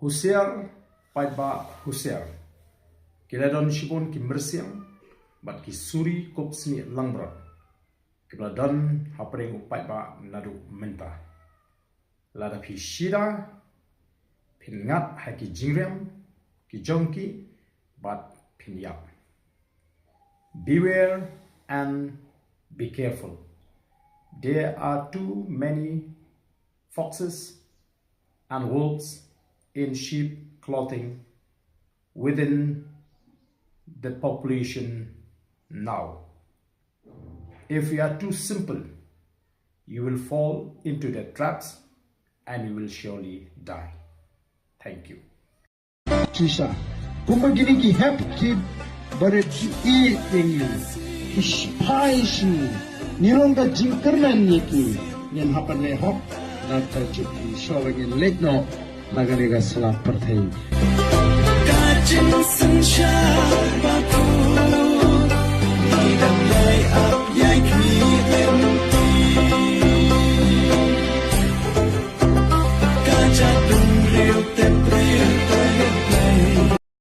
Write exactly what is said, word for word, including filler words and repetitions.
Husiar, paidbah husiar. Ki la don shibun ki myrsiang bad ki suri kup snieh langbrot kiba la don hapdeng u paidbah naduh mynta. Lada phi shida, phin ngat ha ki jingriam ki jong ki bad phin ïap. Beware and be careful. There are too many foxes and wolves in sheep clothing within the population now. If you are too simple, you will fall into their traps and you will surely die. Thank you. Shisha. Kumba kine ki hep ki barit ki ïeit ïa ngi, ki shipai sha ngi, ngi long ka jingkyrmen ïa ki. Ngin hap ban leh hok na ka jingim, shuwa ba ngin leit noh na kane ka sla pyrthei. Ka jingsynshar